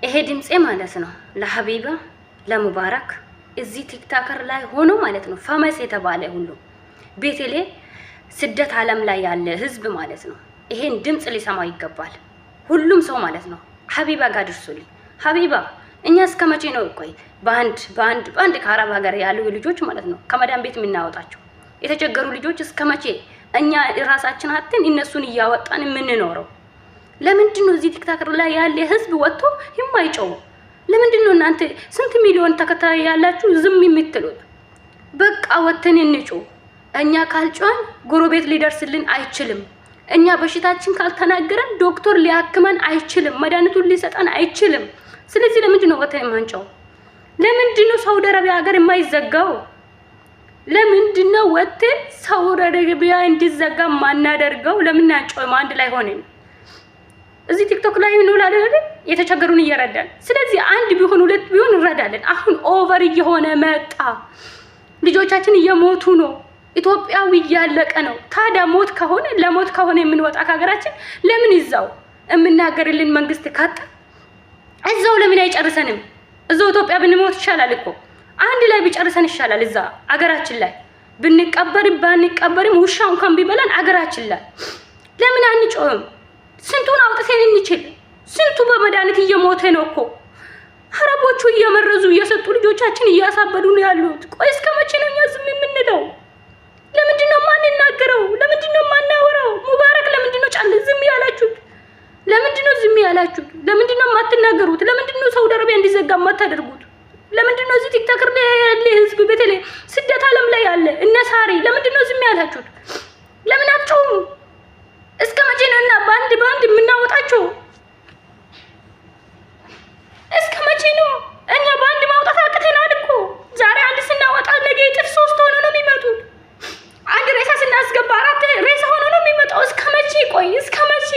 ይሄ ድምፄ ማለት ነው ለሀቢባ፣ ለሙባረክ፣ እዚህ TikToker ላይ ሆኖ ማለት ነው famous የተባለ ሁሉ፣ ቤቴሌ ስደት ዓለም ላይ ያለ ህዝብ ማለት ነው ይሄን ድምፅ ሊሰማ ይገባል። ሁሉም ሰው ማለት ነው ሀቢባ ጋር ድርሱልኝ። ሀቢባ፣ እኛ እስከ መቼ ነው ቆይ በአንድ በአንድ በአንድ ከአረብ ሀገር ያሉ ልጆች ማለት ነው ከመዳን ቤት የምናወጣቸው? የተቸገሩ ልጆች እስከ መቼ እኛ ራሳችን አጥተን እነሱን እያወጣን የምንኖረው? ለምንድን ነው እዚህ TikToker ላይ ያለ ህዝብ ወጥቶ የማይጮው? ለምንድን ነው እናንተ ስንት ሚሊዮን ተከታይ ያላችሁ ዝም የምትሉት? በቃ ወጥተን እንጩህ። እኛ ካልጮህን ጎረቤት ሊደርስልን አይችልም። እኛ በሽታችን ካልተናገረን ዶክተር ሊያክመን አይችልም፣ መድኃኒቱን ሊሰጠን አይችልም። ስለዚህ ለምንድን ነው ወጥተን የማንጮው? ለምንድን ነው ሳውዲ አረቢያ ሀገር የማይዘጋው? ለምንድን ነው ወጥተን ሳውዲ አረቢያ እንዲዘጋ ማናደርገው? ለምን አንጮህም? አንድ ላይ ሆነን እዚህ TikTok ላይ እንውላለን አይደል? የተቸገሩን እየረዳን። ስለዚህ አንድ ቢሆን ሁለት ቢሆን እንረዳለን። አሁን over እየሆነ መጣ። ልጆቻችን እየሞቱ ነው። ኢትዮጵያዊ እያለቀ ነው። ታዲያ ሞት ከሆነ፣ ለሞት ከሆነ የምንወጣ ከሀገራችን፣ ለምን እዛው የምናገርልን መንግስት ካጣ እዛው ለምን አይጨርሰንም? እዛው ኢትዮጵያ ብንሞት ይሻላል እኮ፣ አንድ ላይ ቢጨርሰን ይሻላል። እዛ አገራችን ላይ ብንቀበርም ባንቀበርም፣ ውሻ እንኳን ቢበላን አገራችን ላይ ለምን አንጮህም? ስንቱን አውጥተን እንችል። ስንቱ በመድኃኒት እየሞተ ነው እኮ። አረቦቹ እየመረዙ እየሰጡ ልጆቻችን እያሳበዱ ነው ያሉት። ቆይ እስከ መቼ ነው እኛ ዝም የምንለው? ለምንድን ነው የማንናገረው? ለምንድን ነው የማናወራው? ሙባረክ፣ ለምንድን ነው ጫለ ዝም ያላችሁት? ለምንድን ነው ዝም ያላችሁት? ለምንድን ነው የማትናገሩት? ለምንድን ነው ሳውዲ አረቢያ እንዲዘጋ የማታደርጉት? ለምንድን ነው እዚህ TikToker ላይ ያለ ህዝብ፣ በተለይ ስደት ዓለም ላይ ያለ እነ ሳሪ፣ ለምንድን ነው ዝም ያላችሁት? ለምን አትጮሁም? እስከ መቼ ነው እና በአንድ በአንድ የምናወጣቸው? እስከ መቼ ነው? እኛ በአንድ ማውጣት አቅተናል እኮ። ዛሬ አንድ ስናወጣ ነገ እጥፍ ሶስት ሆኖ ነው የሚመጡት። አንድ ሬሳ ስናስገባ አራት ሬሳ ሆኖ ነው የሚመጣው። እስከ መቼ? ቆይ እስከ መቼ?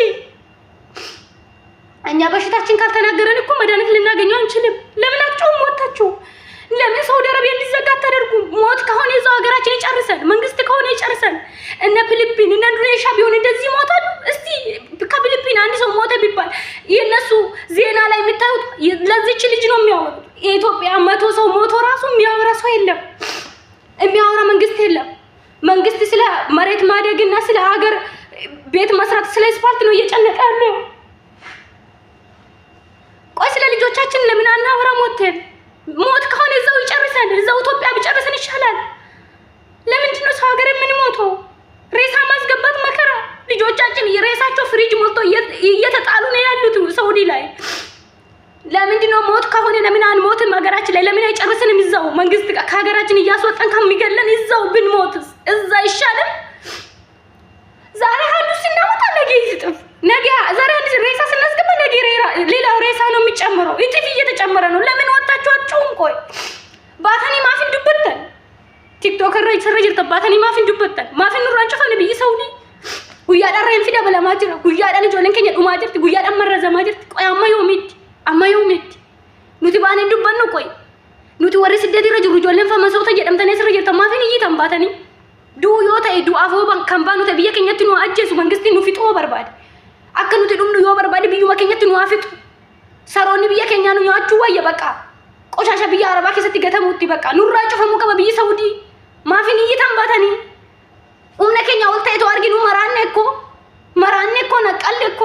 እኛ በሽታችን ካልተናገረን እኮ መድኃኒት ልናገኘው አንችልም። ለምን አትጮሁም ወጥታችሁ? ለምን ሳውዲ አረቢያ እንዲዘጋ አታደርጉም? ሞት ከሆነ የዛው ሀገራችን ይጨርሰን፣ መንግስት ከሆነ ይጨርሰን። እነ ፊሊፒን እነ ኢንዶኔሽያ ቢሆን እንደዚህ ይሞታሉ? እስቲ ከፊሊፒን አንድ ሰው ሞተ ቢባል የእነሱ ዜና ላይ የምታዩት ለዚች ልጅ ነው የሚያወሩት። የኢትዮጵያ 100 ሰው ሞቶ ራሱ የሚያወራ ሰው የለም፣ የሚያወራ መንግስት የለም። መንግስት ስለ መሬት ማደግና ስለ ሀገር ቤት መስራት፣ ስለ ስፓልት ነው እየጨነቀ ያለው። ቆይ ስለ ልጆቻችን ለምን አናወራም? ወተን ሞት ከሆነ እዛው ይጨርሰን፣ እዛው ኢትዮጵያ ቢጨርሰን ይሻላል። ለምንድን ነው ሰው ሀገር የምንሞተው? ሬሳ ማስገባት መከራ። ልጆቻችን ሬሳቸው ፍሪጅ ሞልቶ እየተጣሉ ነው ያሉት ሳውዲ ላይ። ለምንድን ነው ሞት ከሆነ ለምን አንሞትም? ሀገራችን ላይ ለምን አይጨርስንም? እዛው መንግስት ከሀገራችን እያስወጣን ከሚገለን እዛው ብንሞትስ እዛ አይሻልም? ዛሬ አንዱ ስናወጣ ነገ ይጥፍ፣ ነገ ዛሬ አንድ ሬሳ ስናስገባ ነገ ሌላ ሬሳ ነው የሚጨምረው። እጥፍ እየተጨመረ ነው። ለምን ወጣችሁ አትጮሁም? ቆይ baatanii maaf hin dubbattan? TikTok irra sirra jirta, baatanii maaf hin dubbattan? Maaf hin nurraan cufan biyyi Saudii? Guyyaadhaan reenfi dabalamaa jira. Guyyaadhaan ijoolleen keenya dhumaa jirti. Guyyaadhaan marrazamaa jirti. ቆይ amma yoomiitti? Amma yoomiitti? Nuti baanee dubbannu? ቆይ nuti warri siddeet irra jiru, ijoolleen famasoota jedhamtanii asirra jirtan, maaf hin iyyitan baatanii? Du'u yoo ta'e, du'aaf yoo kan baanu ta'e, biyya keenyatti nu ajjeesu, mangistiin nu fixuu barbaade. Akka nuti dhumnu yoo barbaade, biyyuma keenyatti nu haa fixu. Saroonni biyya keenyaa nu nyaachuu wayya በቃ. Qoshasha biyya arabaa keessatti gatamuutti በቃ. Nurraa cufamuu qaba biyyi Saudii. Maaf hin iyyitan baatanii? Humna keenya ol ta'etu arginu maraanne እኮ, maraanne እኮ, naqqalle እኮ.